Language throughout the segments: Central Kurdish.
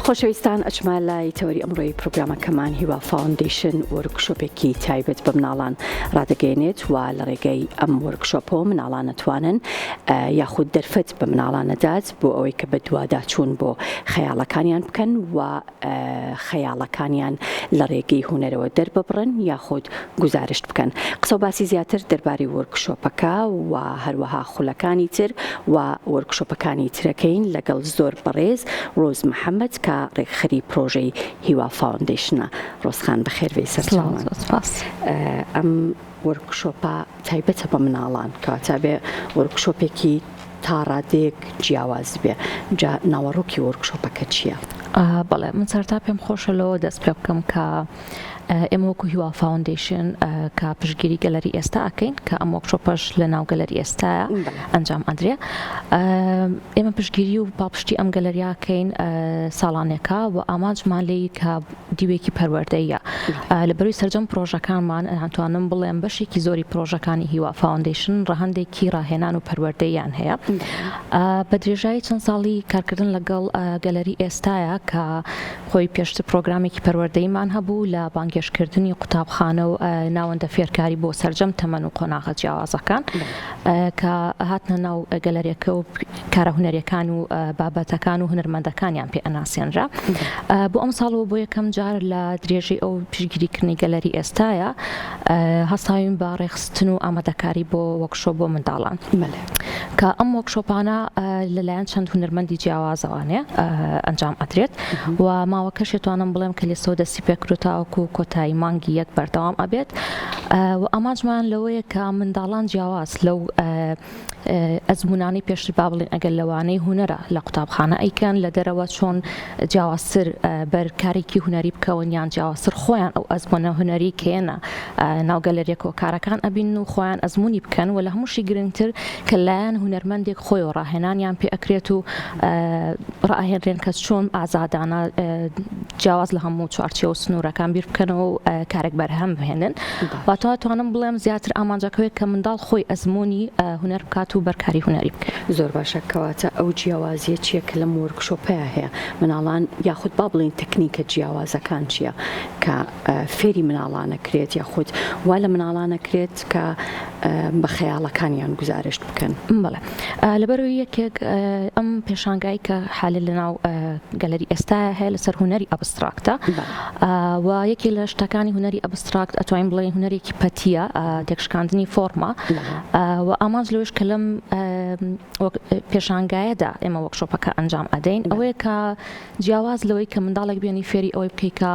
خۆشەویستان ئەچمە لای تەوەری ئەمڕۆی پرۆگرامەکەمان هیوا فاوندەیشن وۆرکشۆپێکی تایبەت بە مناڵان ڕادەگەیەنێت و لە ڕێگەی ئەم وۆرکشۆپەوە مناڵان ئەتوانن یاخود دەرفەت بە مناڵان ئەدات بۆ ئەوەی کە بەدواداچوون بۆ خەیاڵەکانیان بکەن و خەیاڵەکانیان لە ڕێگەی هونەرەوە دەرببڕن یاخود گوزارشت بکەن. قسە و باسی زیاتر دەربارەی وۆرکشۆپەکە و هەروەها خولەکانی تر و وۆرکشۆپەکانی ترەکەین لەگەڵ زۆر بەڕێز ڕۆز محەمەد کە ڕێکخەری پرۆژەی هیوا فاوندەیشنە. ڕۆز خان بەخێربێی سەرچاومان. سڵاو زۆر سپاس. ئەم وۆرکشۆپە تایبەتە بە مناڵان کەواتە بێ وۆرکشۆپێکی تا ڕادەیەک جیاواز بێ جا ناوەڕۆکی وۆرکشۆپەکە چییە؟ بەڵێ من سەرەتا پێم خۆشە لەوە دەست پێ بکەم کە ئێمە وەکو هیوا فاوندەیشن کە پشتگیری گەلەری ئێستا ئەکەین کە ئەم وۆرکشۆپەش لە ناو گەلەری ئێستاە ئەنجام ئەدرێ ئێمە پشتگیری و پاڵپشتی ئەم گەلەریاکەین ساڵانێکە و ئامانجمان لێی کە دیوێکی پەروەردەییە لە بەروی سەرجەم پرۆژەکانمان ئەتوانم بڵێم بەشێکی زۆری پرۆژەکانی هیوا فاوندەیشن ڕەهەندێکی ڕاهێنان و پەروەردەییان هەیە بە درێژایی چەند ساڵی کارکردن لەگەڵ گەلەری ئێستاە کە خۆی پێشتر پرۆگرامێکی پەروەردەییمان هەبوو لە بانگێشتکردنی قوتابخانە و ناوەندە فێرکاری بۆ سەرجەم تەمەن و قۆناغە جیاوازەکان کە هاتنە ناو گەلەریەکە و کارە هونەریەکان و بابەتەکان و هونەرمەندەکانیان پێ ئەناسێنرا. بۆ ئەمساڵەوە بۆ یەکەم جار لە درێژەی ئەو پشتگیریکردنی گەلەری ئێستایە هەستاوین بە ڕێکخستن و ئامادەکاری بۆ وۆرکشۆپ بۆ منداڵان. کە ئەم وۆرکشۆپانە لەلایەن چەند هونەرمەندی جیاوازەوانێ ئەنجام ئەدرێت و ماوەکەشی توانم بڵێم کە لێسەوە دەستی پێکردو تاوەکو کۆتایی مانگی یەک بەردەوام ئەبێت و ئامانجمان لەوەیە کە منداڵان جیاواز لەو ئەزموونانەی پێشتر با بڵێین ئەگەر لە وانەی هونەرە لە قوتابخانە ئەیکەن لە دەرەوە چۆن جیاوازتر بەر کارێکی هونەری بکەون یان جیاوازتر خۆیان ئەو ئەزموونە هونەری کێنە ناو گەلەریەکەوە کارەکان ئەبین و خۆیان ئەزموونی بکەن و لە هەمووشی گرنگتر کە لایەن هونەرمەندێک خۆیەوە ڕاهێنانیان پێ ئەکرێت و ڕائەهێنرێن کە چۆن ئازادانە جیاواز لە هەموو چوارچێوە و سنوورەکان بیر بکەنەوە و کارێک بەرهەم بهێنن. واتە توانم بڵێم زیاتر ئامانجەکەوەیە کە منداڵ خۆی ئەزموونی هونەر بکات و بەرکاری هونەری بکەوێت. زۆر باشە کەواتە ئەو جیاوازیە چیە کە لەم وۆرکشۆپەیا هەیە مناڵان یاخود با بڵێین تەکنیکە جیاوازەکان چیە کە فێری مناڵان ئەکرێت یاخود وا لە مناڵان ئەکرێت کە بە خەیاڵەکانیان گوزارشت بکەن؟ بەڵێ لەبەرئەوەی یەکێک ئەم پێشانگای کە حالێ لەناو گەلەری ئێستایا هەیە لەسەر هونەری ئەبستراکتە و یەکێک لە شتەکانی هونەری ئەبستراکت ئەتوانین بڵێین هونەرێکی پەتیە تێکشکاندنی فۆرمە و ئامانج لەوەش کە لەم پێشانگایەدا ئێمە وۆرکشۆپەکە ئەنجام ئەدەین ئەوەیە کە جیاواز لەوەی کە منداڵێک بێنی فێری ئەوەی بکەی کە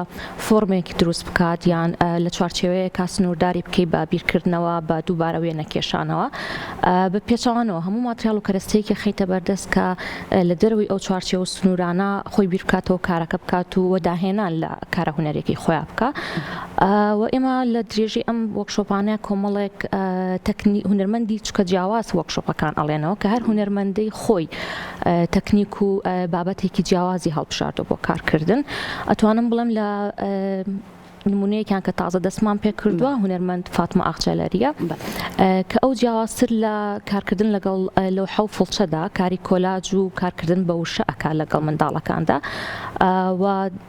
فۆرمێک دروست بکات یان لە چوارچێوەیەکا سنوورداری بکەی بە بیرکردنەوە بە دووبارە وێنەکێشانەوە بە پێچەوانەوە هەموو ماتریاڵ و کەرەستەیەکی خەیتە بەردەست کە لە دەرەوەی ئەو چوارچێوە و سنوورانە خۆی بیر بکاتەوە کارەکە بکات و وە داهێنان لە کارە هونەریەکەی خۆیان بکا و ئێمە لە درێژەی ئەم وۆرکشۆپانە کۆمەڵێک تەکنی هونەرمەندی چکە جیاواز وۆرکشۆپەکان ئەڵێنەوە کە هەر هونەرمەندەی خۆی تەکنیک و بابەتێکی جیاوازی هەڵبژاردوە بۆ کارکردن ئەتوانم بڵێم لە نمونەیەکیان کە تازە دەستمان پێکردووە هونەرمەند فاتمە ئاخجەلەریە کە ئەو جیاوازتر لە کارکردن لەگەڵ لەوحە و فڵچەدا کاری کۆلاج و کارکردن بە وشە ئەکا لەگەڵ منداڵەکاندا و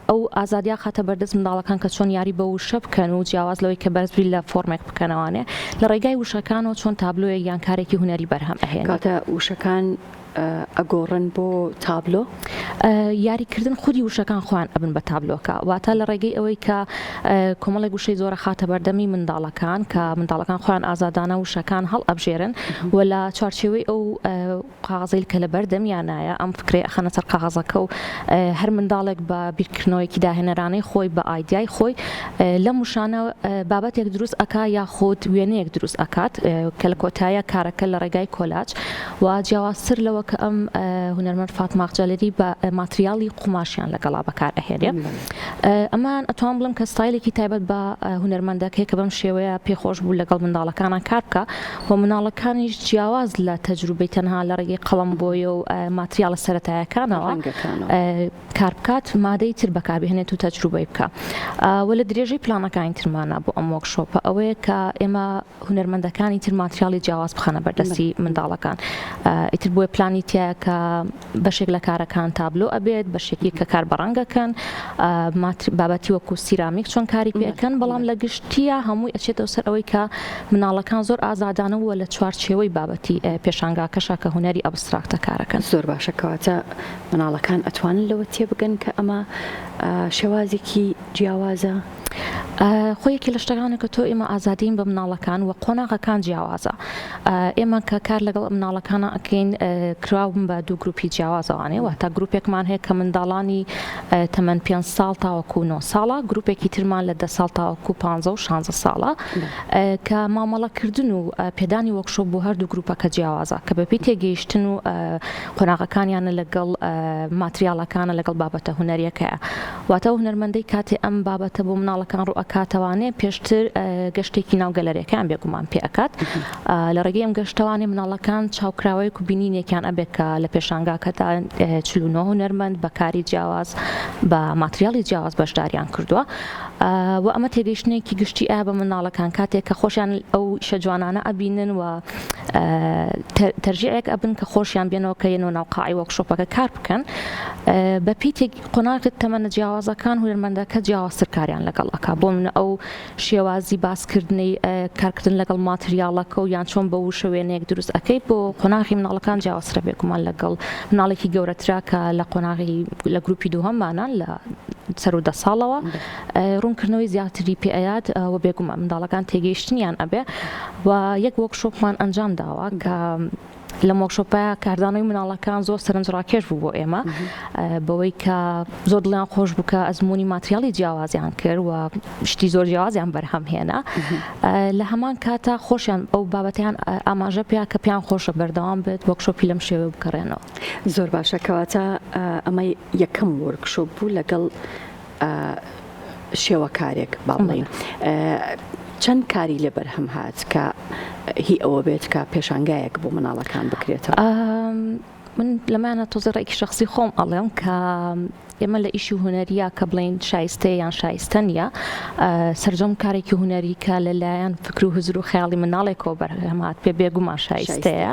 ئەو ئازادیا خاتە بەردەست منداڵەکان کە چۆن یاری بە وشە بکەن و جیاواز لەوەی کە بەرز بیر لە فۆرمێک بکەنەوانێ لە ڕێگای وشەکانەوە چۆن تابلۆیەک یان کارێکی هونەری بەرهەم ئەهێنن. کەواتە وشەکان ئەگۆڕن بۆ تابلۆ؟ یاریکردن خودی وشەکان خۆیان ئەبن بە تابلۆکە واتە لە ڕێگەی ئەوەی کە کۆمەڵێک وشەی زۆر ئەخاتە بەردەمی منداڵەکان کە منداڵەکان خۆیان ئازادانە وشەکان هەڵئەبژێرن و لە چوارچێوەی ئەو قاغەزەیل کە لە بەردەمیانایە ئەم فکرەی ئەخەنە سەر قاغەزەکە و هەر منداڵێک بە بیرکردنەوەیەکی داهێنەرانەی خۆی بە ئایدیای خۆی لەم وشانە بابەتێک دروست ئەکا یاخود وێنەیەک دروست ئەکات کە لە کۆتاییا کارەکە لە ڕێگای کۆلاج و جیاوازتر لەوە کە ئەم هونەرمەند فاتمە ئاغجەلەری بە ماتریاڵی قوماشیان لەگەڵا بەکار ئەهێنێ ئەمان ئەتوان بڵێم کە ستایلێکی تایبەت بە هونەرمەندەکەی کە بەم شێوەیە پێخۆش بوو لەگەڵ منداڵەکانان کار بکە و مناڵەکانیش جیاواز لە تەجروبەی تەنها لە ڕێگەی قەڵەم بۆیە و ماتریاڵە سەرەتایەکانەوە کار بکات مادەی تر بەکاربهێنێت و تەجروبەی بکە و لە درێژەی پلانەکانی ترمانە بۆ ئەم وۆرکشۆپە ئەوەیە کە ئێمە هونەرمەندەکانی تر ماتریاڵی جیاواز بخەنە بەردەستی منداڵەکان ئیتر بۆیە پلانی. کارەکانی تیایە کە بەشێک لە کارەکان تابلۆ ئەبێت، بەشێکی کە کار بە ڕەنگ ئەکەن، بابەتی وەکو سیرامیک چۆن کاری پێ ئەکەن، بەڵام لە گشتییا هەمووی ئەچێتەوە سەر ئەوەی کە مناڵەکان زۆر ئازادانە و لە چوارچێوەی بابەتی پێشانگاکەشا کە هونەری ئەبستراکتە کارەکەن. زۆر باشە کەواتە مناڵەکان ئەتوانن لەوە تێبگەن کە ئەمە شێوازێکی جیاوازە؟ خۆ یەکێ لە شتەکانە کە تۆ ئێمە ئازادین بە مناڵەکان و قۆناغەکان جیاوازە ئێمە کە کار لەگەڵ مناڵەکانە ئەکەین کراون بە دوو گروپی جیاوازەوانێ واتە گروپێکمان هەیە کە منداڵانی تەمەن پێ ساڵ تاوەکو 9 ساڵە گروپێکی ترمان لە دە ساڵ تاوەکو پ و 16 ساڵە کە مامەڵەکردن و پێدانی وەکشۆپ بۆ هەردوو گروپەکە جیاوازە کە بەپی تێگەیشتن و قۆناغەکانیانە لەگەڵ ماتریاڵەکانە لەگەڵ بابەتە هونەریەکەیە واتە ئەو هونەرمەندەی کاتێ ئەم بابەتە بۆ مناڵەکان ڕوو ئەکاتەوانێ پێشتر گەشتێکی ناو گەلەریەکەیان بێگومان پێ ئەکات لە ڕێگەی ئەم گەشتەوانێ مناڵەکان چاوکراوەیەک و بینینێکیان ئەبێت کە لە پێشانگاکەدا 49 هونەرمەند بە کاری جیاواز بە ماتریاڵی جیاواز بەشداریان کردووە و ئەمە تێگەیشتنێکی گشتی ئا بە مناڵەکان کاتێک کە خۆشیان ئەو ئیشە جوانانە ئەبینن و تەرجیعێک ئەبن کە خۆشیان بێنەوە کە یەنەوە ناو قاعی وۆرکشۆپەکە کار بکەن بە پێی قۆناغی تەمەنە جیاوازەکان هونەرمەندەکە جیاوازتر کاریان لەگەڵ ئەکا بۆ منە ئەو شێوازی باسکردنەی کارکردن لەگەڵ ماتریاڵەکە و یان چۆن بە وشە وێنەیەک دروست ئەکەی بۆ قۆناغی مناڵەکان جیاوازترە بێگومان لەگەڵ مناڵێکی گەورەترا کە لە قۆناغی لە گروپی دووهەممانان لە سەروو دە ساڵەوە ڕوونکردنەوەی زیاتری پێ ئەیات و بێگومان منداڵەکان تێگەیشتنیان ئەبێ و یەک وۆرکشۆپمان ئەنجام داوە کە لەم وۆرکشۆپە کاردانەوەی مناڵەکان زۆر سەرنجڕاکێش بوو بۆ ئێمە بەوەی کە زۆر دڵیان خۆش بوو کە ئەزمموی ماتریالی جیاوازیان کرد و شتی زۆر جیاوازیان بەرهەم هێنا لە هەمان کاتا خۆشیان ئەو بابەتیان ئاماژە پیا کە پیان خۆشە بەردەوام بێت وۆرکشۆپی لەم شێوە بکەڕێنەوە. زۆر باشە کەواتە ئەمە یەکەم وۆرکشۆپ بوو لەگەڵ شێوەکارێک با بڵێین چەند کاری لێ بەرهەم هات کە هی ئەوە بێت کە پێشانگایەک بۆ مناڵەکان بکرێتەوە؟ من لەمانە تۆزێ ڕێکی شخصی خۆم ئەڵێم کە ئێمە لە ئیشی هونەریە کە بڵین شایستەیە یان شایستە نییە سەرجەم کارێکی هونەری کە لەلایەن فکر و هزر و خەیاڵی مناڵێکەوە بەرهەمات پێ بێگومان شایستەیە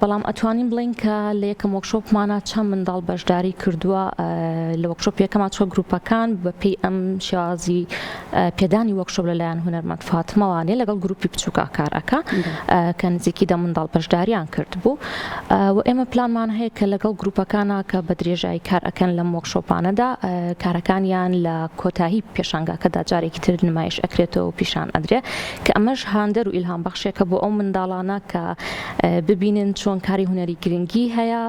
بەڵام ئەتوانین بڵێین کە لە یەکەم وۆرکشۆپمانا چەند منداڵ بەشداری کردووە لە وۆرکشۆپ یەکەما چوە گروپەکان بە پێی ئەم شێوازی پێدانی وۆرکشۆپ لەلایەن هونەرمەند فاتمەوانێ لەگەڵ گروپی بچووکا کار ئەکا کە نزیکی دە منداڵ بەشداریان کردبوو و ئێمە پلانمان هەیە کە لەگەڵ گروپەکانا کە بە درێژایی کار ئەکەن لەم وۆرکشۆپانەدا کارەکانیان لە کۆتایی پێشانگاکەدا جارێکی تر نمایش ئەکرێتەوە و پیشان ئەدرێ کە ئەمەش هاندەر و ئیلهام بەخشێکە بۆ ئەو منداڵانە کە ببینن چۆن کاری هونەری گرنگی هەیە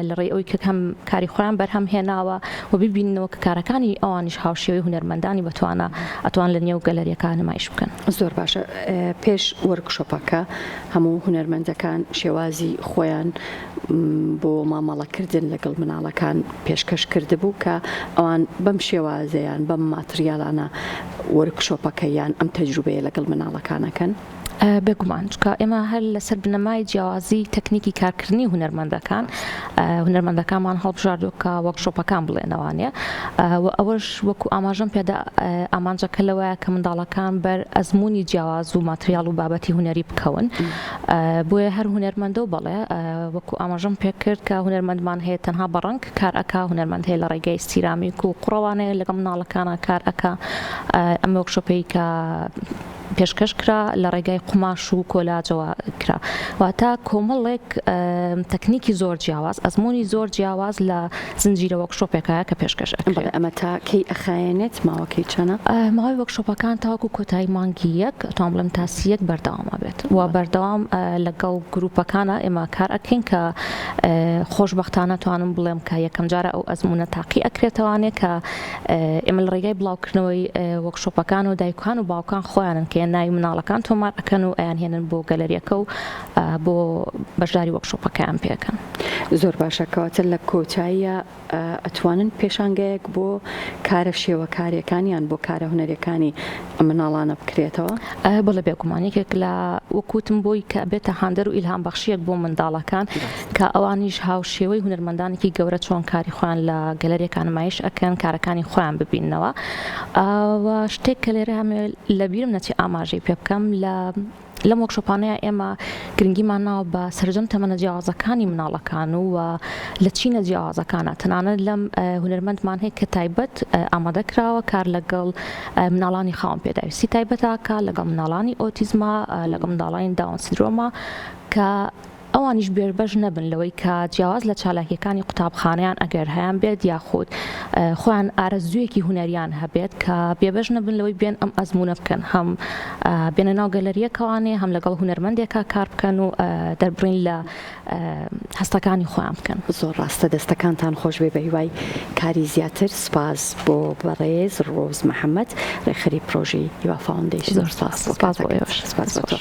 لە ڕێی ئەوەی کە هەم کاری خۆیان بەرهەم هێناوە و ببیننەوە کە کارەکانی ئەوانیش هاوشێوەی هونەرمەندانی بەتوانا ئەتوان لە نێو گەلەریەکان نمایش بکەن. زۆر باشە پێش وۆرکشۆپەکە هەموو هونەرمەندەکان شێوازی خۆیان بۆ مامەڵەکردن لەگەڵ مناڵەکان پێشکەش کردبوو کە ئەوان بەم شێوازەیان بەم ماتریالانە وۆرکشۆپەکە یان ئەم تەجروبەیە لەگەڵ مناڵەکان ئەکەن؟ بێگومان چونکە ئێمە هەر لەسەر بنەمای جیاوازی تەکنیکی کارکردنی هونەرمەندەکان هونەرمەندەکانمان هەڵبژاردووە کە وۆرکشۆپەکان بڵێنەوانێ و ئەوەش وەکو ئاماژەم پێدا ئامانجەکە لەوەیە کە منداڵەکان بەر ئەزموونی جیاواز و ماتریاڵ و بابەتی هونەری بکەون بۆیە هەر هونەرمەندە و بەڵێ وەکو ئاماژەم پێکرد کە هونەرمەندمان هەیە تەنها بە ڕەنگ کار ئەکا هونەرمەند هەیە لە ڕێگای سیرامیک و قوڕەوانەیە لەگەڵ مناڵەکانە کار ئەکا ئەم وۆرکشۆپەی کە پێشکەش کرا لە ڕێگای قوماش و کۆلاجەوە کرا واتە کۆمەڵێک تەکنیکی زۆر جیاواز ئەزمموی زۆر جیاواز لە زنجیرە وۆرکشۆپێکە کە پێشکەش ئەکرێت. ئەمە تا کەی ئەخایەنێت ماوەکەی چەنە؟ ماوەی وۆرکشۆپەکان تاوەکو کۆتایی مانگی یەک ئەتوانم بڵێم تا 31 بەردەوام ئەبێت و بەردەوام لەگەڵ گروپەکانە ئێمە کار ئەکەین کە خۆشبەختانە توانم بڵێم کە یەکەم جارە ئەو ئەزموونە تاقی ئەکرێتەوانێ کە ئێمە لە ڕێگای بڵاوکردنەوەی وۆرکشۆپەکان و دایکان و باوکان خۆیانن کە ناوی مناڵەکان تۆمار ئەکەن و ئەیان هێنن بۆ گەلەریەکە و بۆ بەشداری وۆرکشۆپەکەیان پێکەن. زۆر باشە کەواتە لە کۆتاییا ئەتوانن پێشانگایەک بۆ کارە شێوەکاریەکان یان بۆ کارە هونەریەکانی مناڵانە بکرێتەوە؟ بەڵێ بێگومان یەکێک لە وەک وتم بۆی کە بێتە هاندەر و ئیلهام بەخشیەک بۆ منداڵەکان کە ئەوانیش هاوشێوەی هونەرمەندانێکی گەورە چۆن کاری خۆیان لە گەلەریەکان نمایش ئەکەن کارەکانی خۆیان ببیننەوە و شتێک کە لێرە هەمێ لەبیرم نەچێ ئاماژەی پێ بکەم لە. لەم وۆرکشۆپانەیە ئێمە گرنگیمان ناوە بە سەرجەم تەمەنە جیاوازەکانی مناڵەکان و لە چینە جیاوازەکانە تەنانەت لەم هونەرمەندمان هەیە کە تایبەت ئامادە کراوە کار لەگەڵ مناڵانی خاوەن پێداویستی تایبەتە کار لەگەڵ مناڵانی ئۆتیزما لەگەڵ منداڵانی داون سیندرۆما کە ئەوانیش بێبەش نەبن لەوەی کە جیاواز لە چالاکیەکانی قوتابخانەیان ئەگەر هەیان بێت یاخود خۆیان ئارەزوویەکی هونەریان هەبێت کە بێبەش نەبن لەوەی بێن ئەم ئەزموونە بکەن هەم بێنە ناو گەلەریەکەوانێ هەم لەگەڵ هونەرمەندێکا کار بکەن و دەربڕین لە هەستەکانی خۆیان بکەن. زۆر ڕاستە دەستەکانتان خۆشبێ بەهیوای کاری زیاتر سوپاس بۆ بەڕێز ڕۆز محەمەد ڕێکخەری پرۆژەی هیوا فاوندەیشن زۆر سوپاس سوپاس بۆ ئێوەش سوپاس بۆ تۆ.